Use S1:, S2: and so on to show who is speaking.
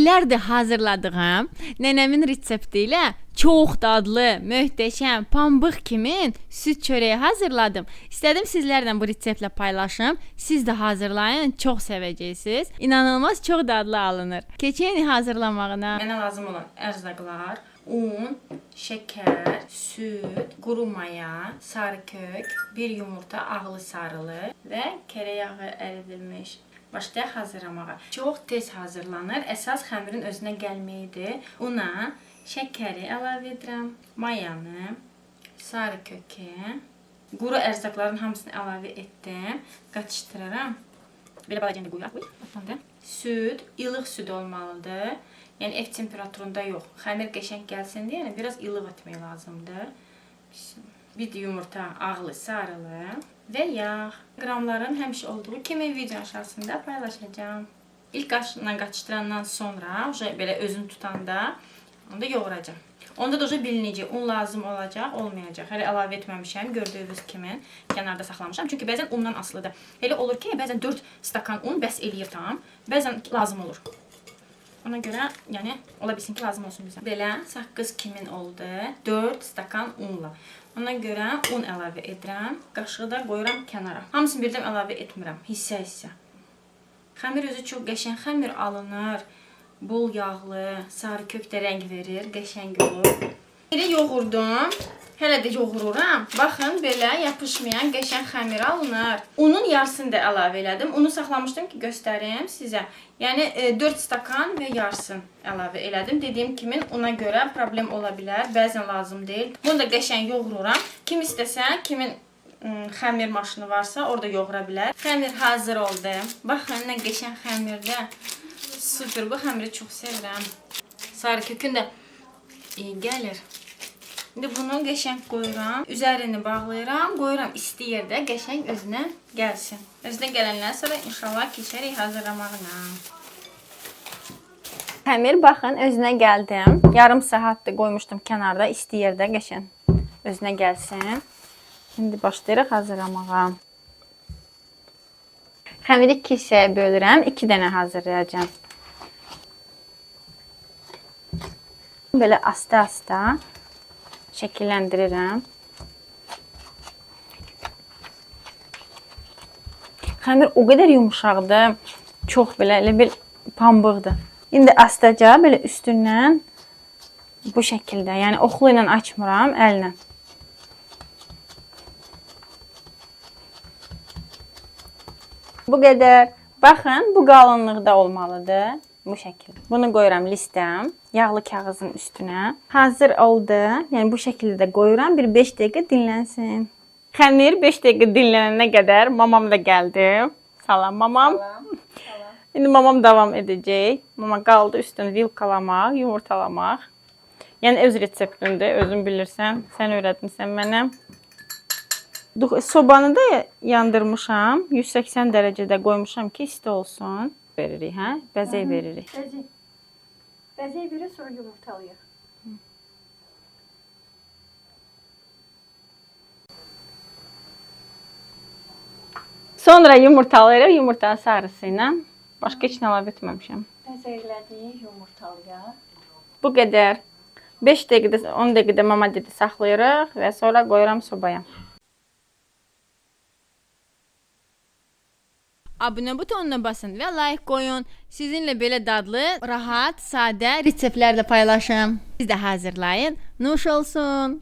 S1: İllərdir hazırladığım nənəmin resepti ilə çox dadlı, möhtəşəm, pambıq kimi süd çörəyi hazırladım. İstədim sizlərlə bu reseptlə paylaşım. Siz də hazırlayın, çox sevəcəksiniz. İnanılmaz çox dadlı alınır. Keçək hazırlamağına. Mənə lazım olan ərzaqlar: un, şəkər, süd, quru maya, sarı kök, bir yumurta ağlı sarılı və kərə yağı əridilmiş. Başlayaq hazırlamağa. Çox tez hazırlanır. Əsas xəmirin özünə gəlməyidir. Una şəkəri əlavə edirəm, mayanı, sarı kökü, quru ərzaqların hamısını əlavə etdim. Qatışdırıram. Belə balaca indi qoyaq. Uy, süd, ilıq süd olmalıdır. Yəni ev temperaturunda yox. Xəmir qəşəng gəlsin deyə, yəni biraz ilıq etmək lazımdır. Bir də yumurta ağlı, sarılı və yağ. Qramların həmişə olduğu kimi video aşağısında paylaşacağım. İlk qaşıqla qatışdırandan sonra, belə özünü tutanda onda yoğuracağım. Onda da bilinəcək, un lazım olacaq, olmayacaq. Hələ əlavə etməmişəm, gördüyünüz kimi kənarda saxlamışam. Çünki bəzən undan asılıdır. Elə olur ki, bəzən 4 stakan un bəs eləyir tam, bəzən lazım olur. Ona görə, yəni, ola bilsin ki, lazım olsun bizə. Belə saqqız kimin oldu? 4 stakan unla. Ona görə un əlavə edirəm. Qaşığı da qoyuram kənara. Hamısını birdən əlavə etmirəm. Hissə-hissə. Xəmir özü çox qəşəng xəmir alınır. Bol yağlı, sarı kök də rəng verir, qəşəng olur. Belə yoğurdum. Hələ də yoğururam. Baxın, belə yapışmayan qəşəng xəmir alınır. Unun yarısını da əlavə elədim. Unu saxlamışdım ki, göstərim sizə. Yəni 4 stakan və yarısını əlavə elədim. Dediyim kimi una görə problem ola bilər. Bəzən lazım deyil. Bunu da qəşəng yoğururam. Kim istəsə, kimin xəmir maşını varsa, orada yoğura bilər. Xəmir hazır oldu. Baxın, nə qəşəng xəmirdə. Super, bu xəmiri çox sevirəm. Sarı kökün də iyi gəlir. İndi bunu qəşəng qoyuram. Üzərini bağlayıram. Qoyuram isti yerdə qəşəng özünə gəlsin. Özünə gələndən sonra inşallah keçərik hazırlamağına. Xəmir baxın özünə gəldim. Yarım saatdır qoymuşdum kənarda isti yerdə qəşəng özünə gəlsin. İndi başlayırıq hazırlamağa. Xəmiri 2 hissəyə bölürəm. 2 dənə hazırlayacağam. Belə asta-asta şəkilləndirirəm. Xəmir o qədər yumşaqdır, çox belə elə bil pambıqdır. İndi astaca belə üstündən bu şəkildə, yəni oxlu ilə açmıram, əllə. Bu qədər. Baxın, bu qalınlıqda olmalıdır. Bu şəkildə. Bunu qoyuram listəm, yağlı kağızın üstünə. Hazır oldu. Yəni bu şəkildə də qoyuram. Bir 5 dəqiqə dinlənsin. Xəmir 5 dəqiqə dinlənənə qədər mamam da gəldi. Salam mamam.
S2: Salam. Salam.
S1: İndi mamam davam edəcək. Mama qaldı üstünü vilkalamaq, yumurtalamaq. Yəni öz reseptindir, özün bilirsən. Sən öyrətmisən mənə. Sobanı da yandırmışam. 180 dərəcədə qoymuşam ki, isti olsun. Veririk, hə? Bəzək veririk.
S2: Bəzək. Bəzək verir, sonra yumurtalayıq.
S1: Sonra yumurtalayırıq, yumurtanın sarısı ilə. Başqa heç nə əlavə etməmişəm.
S2: Bəzəklədik, yumurtalayaq.
S1: Bu qədər. 5 dəqiqədə, 10 dəqiqədə mama dedi saxlayırıq və sonra qoyuram sobaya. Abunə butonuna basın və like qoyun. Sizinlə belə dadlı, rahat, sadə reseptlərlə paylaşım. Siz də hazırlayın. Nuş olsun.